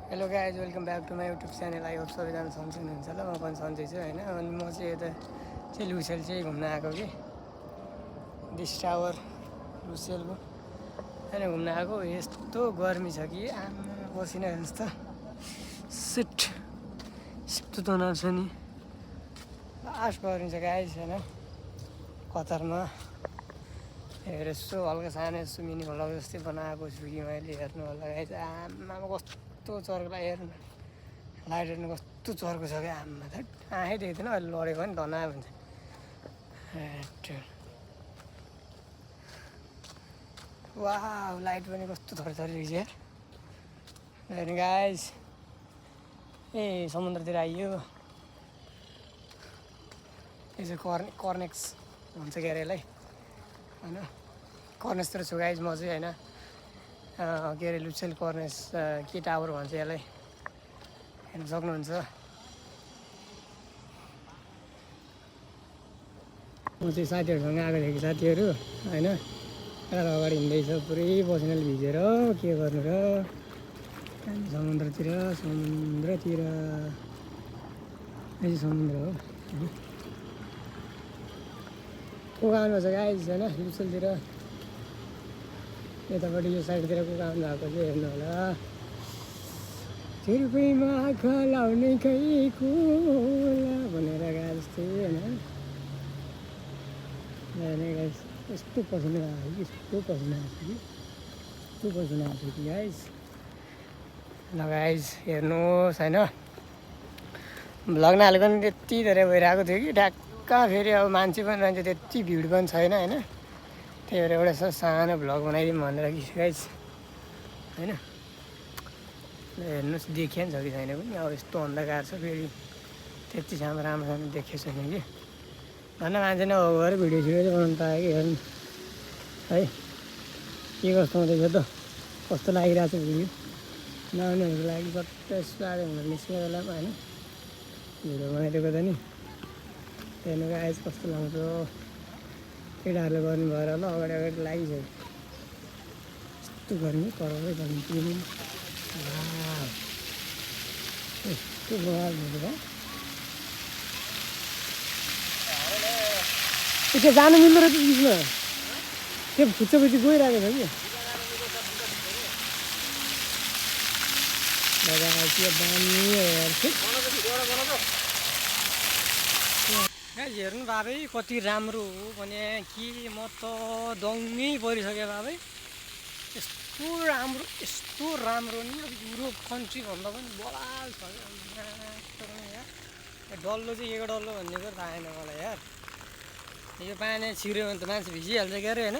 Hello guys welcome back to my YouTube channel. I hope सबैजना सन्चै हुनुहुन्छ होला। म पनि सन्चै छु होइन। अनि म चाहिँ यता चाहिँ लुसेल चाहिँ घुम्न आएको कि डिस टावर लुसेलको होइन घुम्न आएको। यस्तो गर्मी छ कि आमा पसिना हेर्नुहोस् त सिट यस्तो तनाव छ नि लास्ट गर्मी छ गाइज होइन कतारमा। हेर यसो हल्का सानो यसो मिनी भ्लग जस्तै बनाएको छु कि मैले हेर्नु होला गाइज। आमा कस्तो चर्को हेर्नु लाइट हेर्नु कस्तो चर्को छ क्या आमा त आँखै देख्दैन अहिले लडेको पनि धनायो भन्छ। वाह लाइट पनि कस्तो थरी रहेछ यार हेर्नु गाइज। ए समुद्रतिर आइयो यो चाहिँ कर्नेक्स भन्छ क्या अरे यसलाई होइन। कर्नेसतिर छु गाइज म चाहिँ होइन के अरे लुसेल कर्नेस के टावर भन्छ यसलाई हेर्नु सक्नुहुन्छ। म चाहिँ साथीहरूसँग आएको थिएँ कि साथीहरू होइन र अगाडि हिँड्दैछ पुरै पसिनाले भिजेर के गर्नु र समुद्रतिर यो समुद्र हो कुगाउनु छ गाइज होइन लुसेलतिर यतापट्टि यो साइडतिर कुगाउनु भएको चाहिँ हेर्नु होला। तिर्पैमा आँखा लाउने कैको भनेर गए जस्तै होइन गाइज। यस्तो पसिना आएको कि गाइज ल गाइज हेर्नुहोस् होइन। भ्लग नहालेको पनि त्यति धेरै भइरहेको थियो कि ढ्याक्क फेरि अब मान्छे पनि रहन्छ त्यति भिड पनि छैन होइन। त्यही भएर एउटा यसो सानो भ्लग बनाइदिउँ भनेर कि गाइज होइन। हेर्नुहोस् देखिया नि छ कि छैन पनि अब यस्तो अन्धकार छ फेरि त्यति सानो राम्रोसँग देखेको छैन कि भन्न मान्छे नभएर भिडियो सिडियो बनाउनु पायो कि हेर्नु है के कस्तो हुँदैछ त कस्तो लागिरहेको छ भिडियो नआउनेहरूको लागि कतै साह्रै हुन निस्किने बेलामा होइन भिडियो बनाइदिएको त नि हेर्नु गाइज कस्तो लाग्छ। केटाहरूले गर्नु भएर होला अगाडि लागिसक्यो यस्तो गर्मी कराउँदै गर्मी पनि यस्तो बवाल हुन्छ त्यो जानु मिल्दो रहेछ बिचमा त्यो फुच्चापछि गइरहेको छ कि हेर्नु बाबै कति राम्रो हो भने कि म त दङ्गै परिसकेँ बाबै। यस्तो राम्रो नि अब युरोप कन्ट्री भन्दा पनि बवाल छ क्या डल्लो चाहिँ के को डल्लो भन्ने कुरो थाहा छैन मलाई यार। यो पानी छिर्यो भने त मान्छे भिजिहाल्छ क्या अरे होइन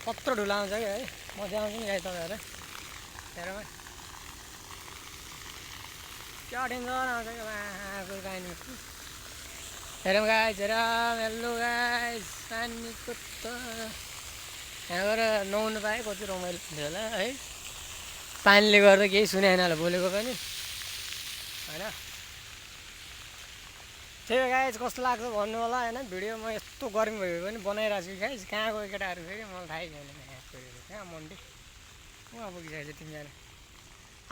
कत्रो ढुलो आउँछ क्या है मजा आउँछ नि गाई तपाईँहरू हेरमा क्या डेन्जर आउँछ क्या उहाँको पानी हेरौँ गाइस हेर हेलो गाइस पानीको त यहाँ गएर नुहाउनु पाएँ कति रमाइलो हुन्थ्यो होला है। पानीले गर्दा केही सुनेन होला बोलेको पनि होइन। त्यही गाइज कस्तो लाग्छ भन्नु होला होइन। भिडियो म यस्तो गर्मी भयो पनि बनाइरहेको छु गाइज। कहाँ गयो केटाहरू फेरि मलाई थाहै छैन कहाँ मन्डी कहाँ पुगिसकेको छ तिनजना।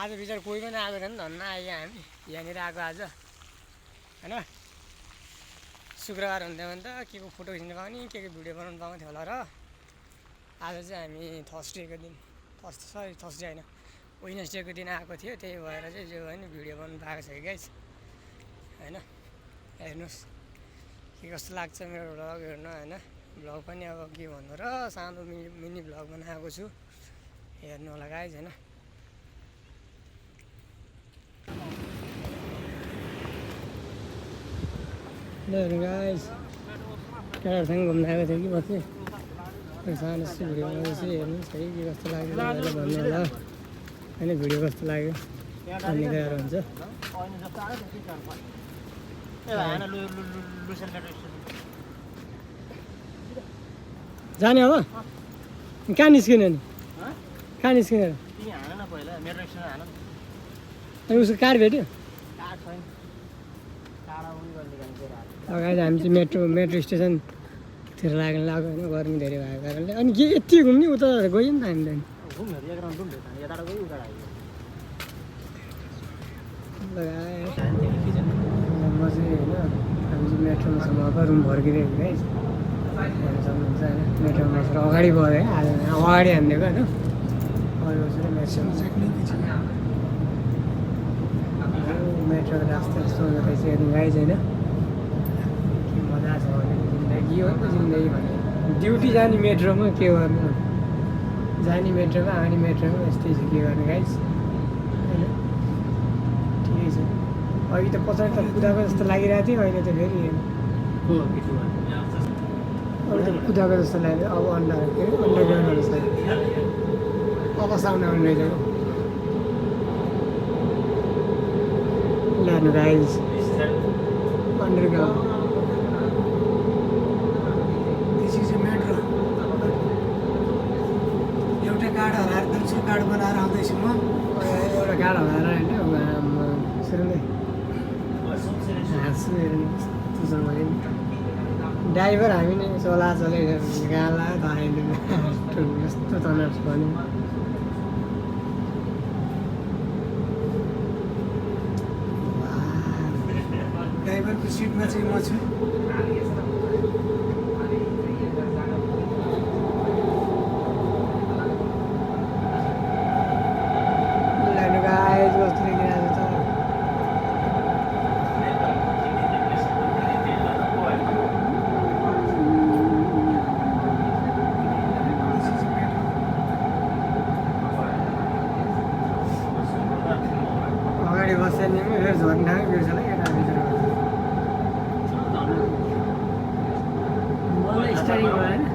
आज बिचार कोही पनि आएको छैन धन्न आयो हामी यहाँनिर आएको आज होइन। शुक्रबार हुन्थ्यो भने त के को फोटो खिच्नु पाउने के भिडियो बनाउनु पाउँथ्यो होला र आज चाहिँ हामी थर्सडेको दिन थर्सडे होइन वेडनेसडेको दिन आएको थियो। त्यही भएर चाहिँ जो होइन भिडियो बनाउनु पाएको छ कि गाइज होइन। हेर्नुहोस् के कस्तो लाग्छ मेरो भ्लग हेर्नु होइन। भ्लग पनि अब के भन्नु र सानो मिनी भ्लग बनाएको छु हेर्नु होला गाइज होइन। हेर्नु गाइज केटाहरूसँग घुम्न आएको थियो कि बच्चे सानो जस्तो भिडियो बनाउँदैछु हेर्नुहोस् है के कस्तो लाग्यो भन्नु होला होइन। भिडियो कस्तो लाग्यो भन्ने कुराहरू हुन्छ। जाने अब कहाँ निस्किने नि कहाँ निस्किने अनि उसको कार भेट्यो अगाडि हामी चाहिँ मेट्रो स्टेसनतिर लाग्नु लाग्यो होइन गर्मी धेरै भएको कारणले। अनि के यति घुम्ने उता गयो नि त हामी त लगाएँ म चाहिँ होइन हामी चाहिँ मेट्रोमा छौँ अब रुम फर्किरहेको गाइस हेर्नु सक्नुहुन्छ होइन मेट्रोमा बसेर अगाडि बढेँ आज अगाडि हानिदिएको होइन अगाडि बसेर मेट्रोमा मेट्रोको रास्ता यस्तो हुँदो रहेछ हेर्नु गाइस होइन के मजा छ भने जिन्दगी हो नि त जिन्दगी भने ड्युटी जाने मेट्रोमा के गर्नु जाने मेट्रोमा आउने मेट्रोमा यस्तै छ के गर्नु गाइस होइन ठिकै छ अघि त पछाडि त कुदाएको जस्तो लागिरहेको थियो अहिले त फेरि अघि त कुदाएको जस्तो लाग्यो अब अन्डरग्राउन्डहरू छ अब साउन्ड आउने रहेछ लानु गाइस अन्डरग्राउन्ड मेट्रो एउटा कार्ड हराएर दोस्रो कार्ड बनाएर आउँदैछु म एउटा गाडा भएर होइन सुरु नै हाँस्नु हेर्नु त्यस्तो भयो नि ड्राइभर हामी नै चलाचलै गाला धाइनु यस्तो तनाव छ भने ड्राइभरको सिटमा चाहिँ म छु लानु गाइस कस्तो देखिरहेको छ अगाडि बस्यो नि फेरि झर्ना बिर्छ होला केटा भित्र मलाई स्टार्टिङ भयो होइन